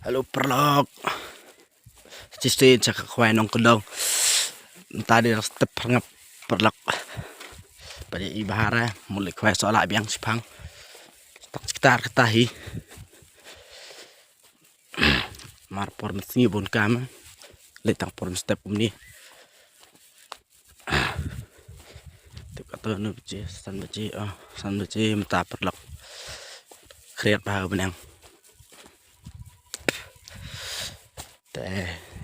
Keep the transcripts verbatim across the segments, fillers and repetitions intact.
Hello paralok. Shisien sha ka khwai nongkyndong. Mynta dei la step pyrngap paralok. Ba dei i bha re, mut leit khwai soh la biang shiphang. Tang shi ktar kata hi. Mar por mynsngi bun kam. Leit tang por mynstep kumne. Te kato nu baje, san baje, oh, san baje mynta paralok. Khriat bha ka bneng. Te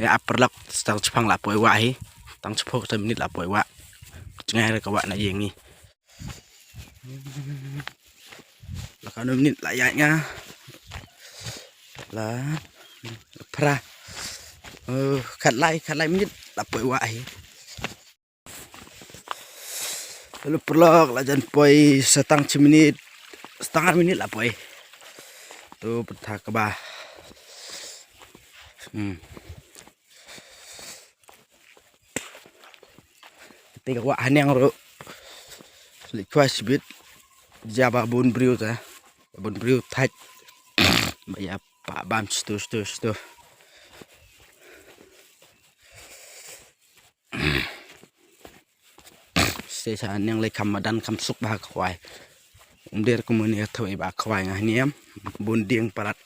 ïa paralok, tang shiphew la poi wah hi. Tang shiphew san minit la poi wah. Jngai re ka wah na ïing hi. La katno minit la ïaid nga. La, la phra. Oh, khatlai, khatlai minit la poi wah hi. Hello paralok, la jan poi sa tang shi minit. Sa tang ar minit la poi. Tu pynthak kaba. Hmm. Te ka wah haneng ruh. Leit khwai shibit. Jia ba bun briew ta. Bun briew thait. Ba ïa pa bam stu stu stu. Sa sa neng lei kham madan kham suk ba ha khwai. Um der kumne ka thoi ba khwai nga hniam. Bun dieng palat.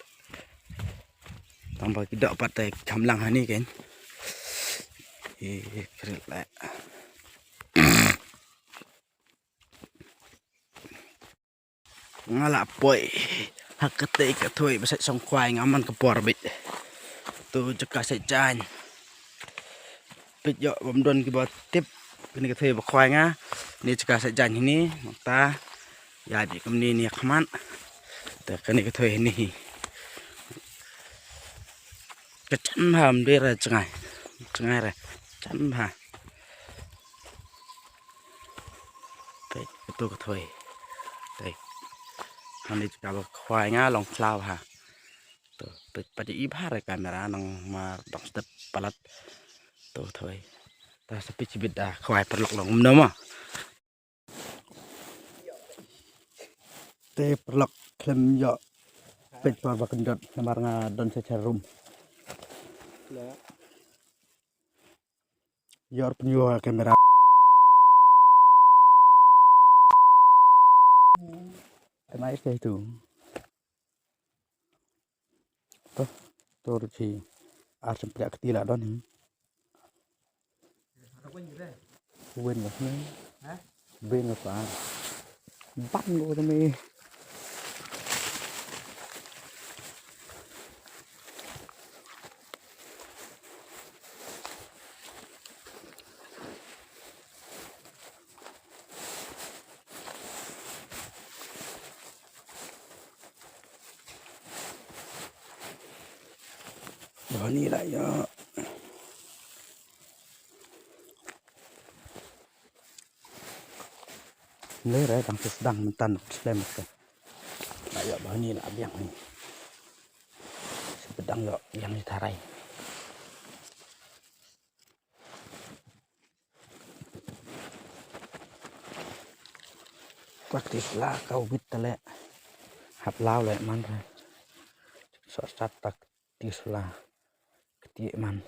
Tang ba ki dok pat te kham lang hani ken. E, kril le. Nga la poi ha katei ka thoi ba sait song khwai nga man ka por bit. Tu jaka sait jan. Peit ïoh bam don kiba tip. Kane ka thoi ba khwai nga. Ni jaka sait jan hini. Nangta ïa bi kumne ni khmat. Te kane ka thoi hini hi. Ka jan bha, ym dei re jngai. Jngai re. Jan bha. Peit, kato ka thoi. Peit. Hangne jaka ba khwai nga long khlaw ha. To, peit pat i bha re kamera nang mar dang step palat. To thoi. Ta sa peit shibit da khwai paralok long um no ma. Te paralok khlem ïoh peit por ba kyndot namar nga don sha sha room. Ïoh pynïoh kamera. Te nai te tu. To, to ruh shi ar sympriah kti la don hi. Wen la sini. Wen la sa. Ban ko tami. Bani la ïa. Lei re dang sdang mynta slem te. La ïa bani la biang ni. Sdang ïa biang ni tharai. Practice la ka wit tale. Hap law le man re. So sat practice la. Kti man.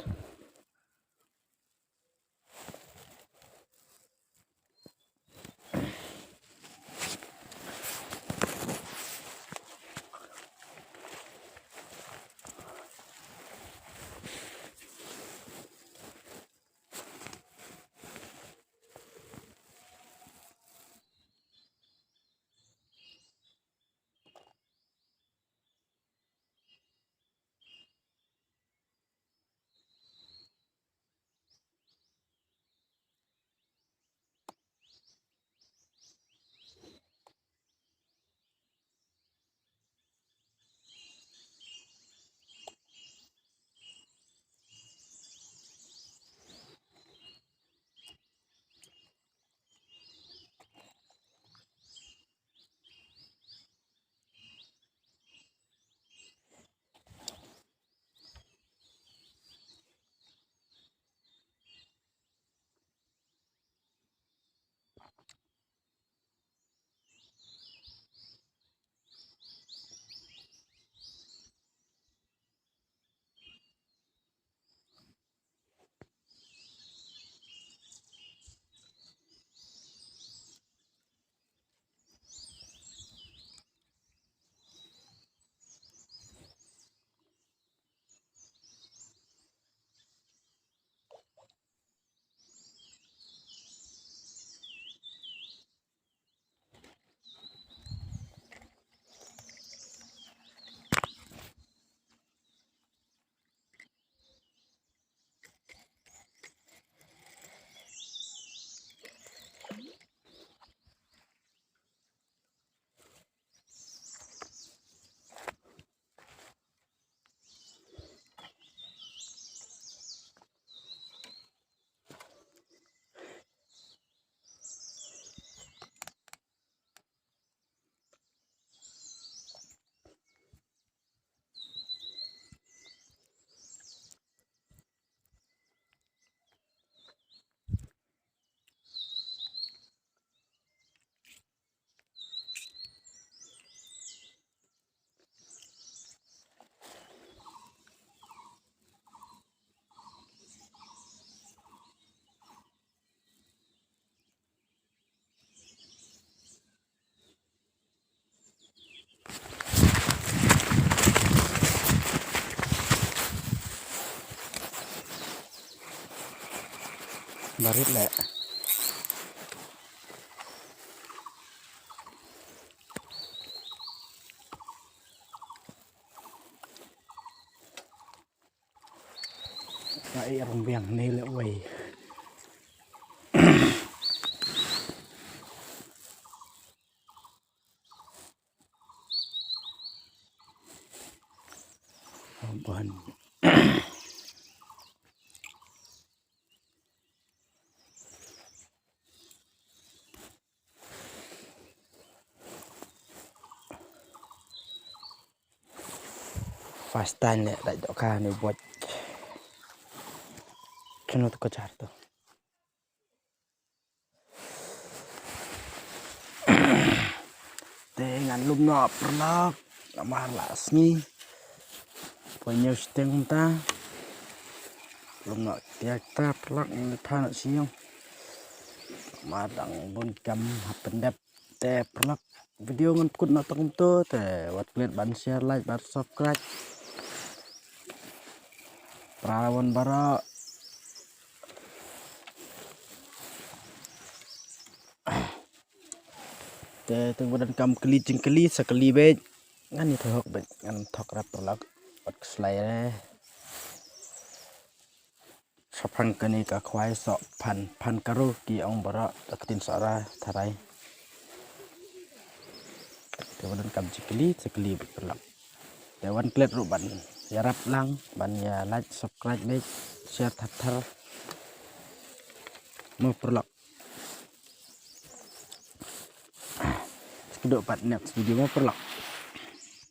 Barit leh. Ka i rong biang ni leh wei. Ban. First time ne dai doka ni buat. Chano to ko char to. Te ngan lum noh paralok. Namar la sngi. Poi ñiew shiteng mynta. Lum noh tiak ta paralok ngan tha noh sha ïing. Namar dang bun kam hap pyndep. Te paralok, video ngan pynkut noh tang kumto, te wat klet ban share, like, ban subscribe. Para wan baroh. Te te ba donkam kylli jingkylli sa kylli beit. Ngan ïathuh beit, ngan thok rep paralok. Wat khuslai re. Shaphang kane ka khwai soh phan, phan karo ki ong baroh da ka ktien Sohra tharai. Te ba donkam jingkylli sa kylli beit paralok. Te wan klet ruh ban ïarap lang, ban ïa like, subscribe beit, share thar thar. Mo paralok. Sa kdew pat next video mo paralok.